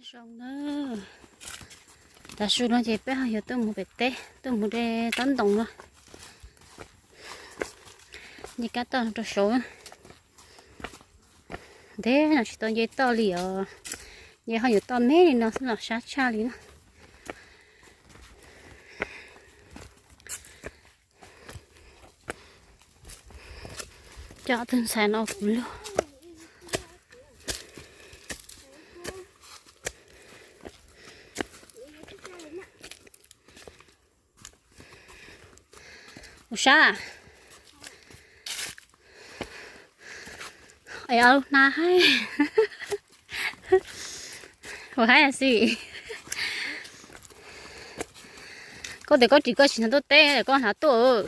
Zoo na, tav su no ces peb ho yuav tuaj mus pem teb, tuaj mus de taub ntoos no. Nce kab toj rau saud. Ntev no tsis tau nce toj li os, nce ho yuav toj me li no xwb los sab tshaj li na. Coj tus ntxhais no kuv lug. Ua sab, es ob lub hnab haib. Ua haib xwb. Koj tias koj ris koj tsis hnav tuaj teb, koj hnav tuaj.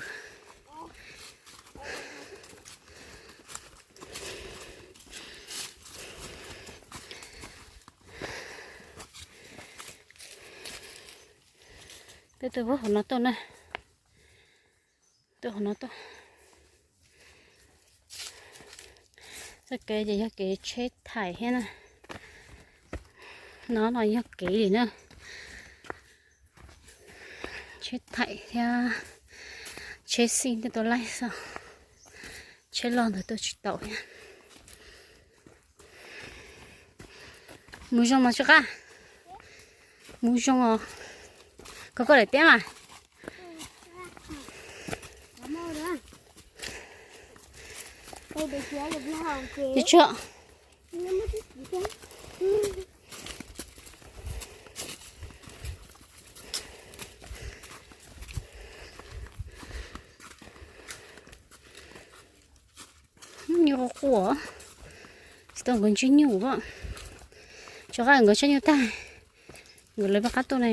Peb tuaj hauv no tuaj na. Tuaj hauv no tuaj. Txoj kev ces yog kev tsheb thaim thiab na. No no yog kev li na. Tsheb thaim thiab tsheb xij tej tuaj laij xwb. Tsheb loj ntawd tuaj tsis tau thiab. Mus zoo mas tsis qab. Mus zoo os. Koj koj daim tiab mas. Tsis tshua. Nyuj quaj quaj, tsis tau nkawd ntsib nyuj. Tsis qab nkawd tsab nyuj tag, nkawd lawv pab qab tuaj ne.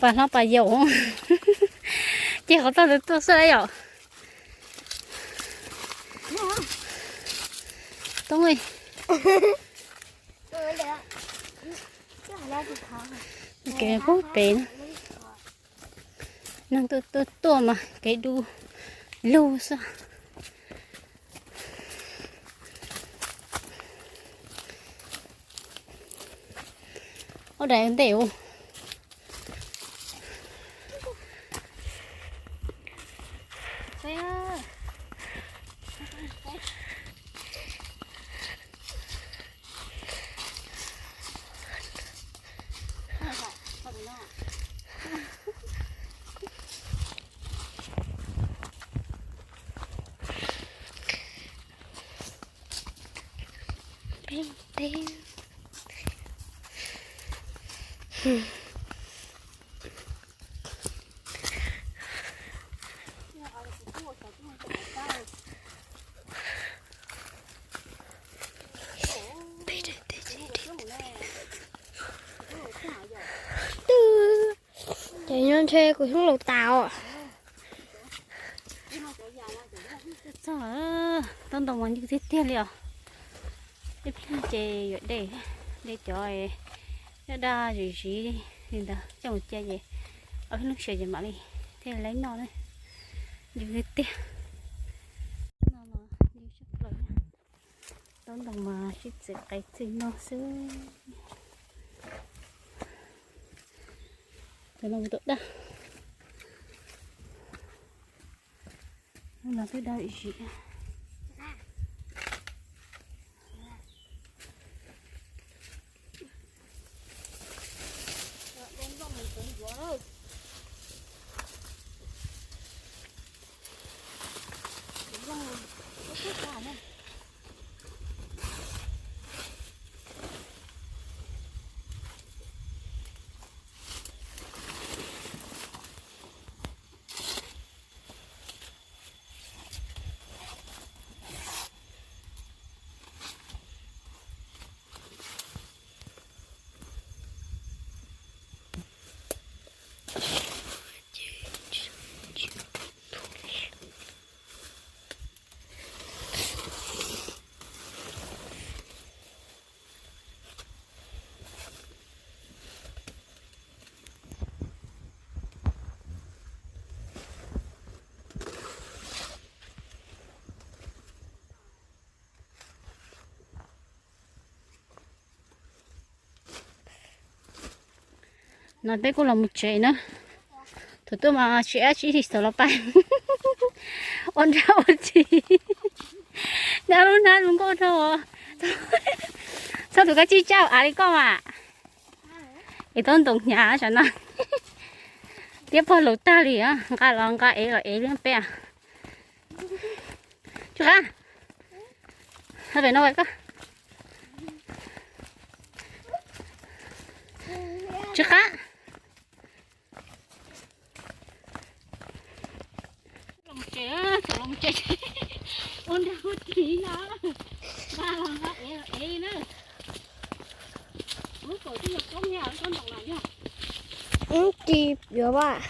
Pas hlob pas yaus, ces qhov toj ntawd tuaj xwb yom. Toob, kev puag pem na. Neeg tuaj tuaj tuaj mas kev du lug xwb. Ua daim ntej ua. Peb, peb. Twb, ces nyob ntshe kuv xyoob laus tas os. Txog, tau ntoo mas ncw tiag tiag li os. Ib pliag ces yuav de, de cov daj daj zim ziv li ntawd coj mus cia ces ob peb lub sij hawm ces mam li thiaj li noj na. Ncw tiag tiag. Noj mas ncw tshaj plaws. Tau ntoo mas sib txiv qe txij noj xwb. Cov no tus daj. Lub no twb daj zim. No peb kuj los mus tsev na. Thaum tuaj mas tsis ab tsis xav los pais ua nrag ua ris. Nyob lub hnab zoo nkauj dhau. Txhob tus koj tsij tsaj av li koj mas. Es tau ntoos hnyav sav no. Tiab pog laus tag li, nqa los nqa ev los ev li peb. Tsis qab. Pem no koj. Tsis qab. Ua nrag ua ris no, nqa los nqa ev los ev na. Lub kaum twb yog koob, yog koob ntoos los yog. Ub, ci yuav vas.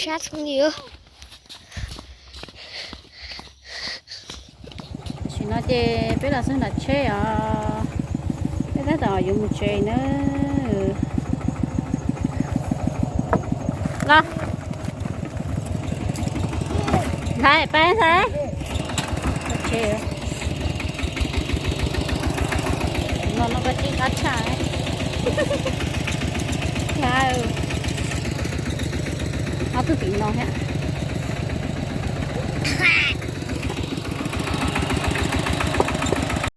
Sab tshoob li. Tam sim no ces peb los txog nram tsheb os, peb tab tom yuav mus tsev na. Los, ntxhais, peb ntxhais. Tsev no no koj tsis qab tshaj. Ob tug tim no thiab.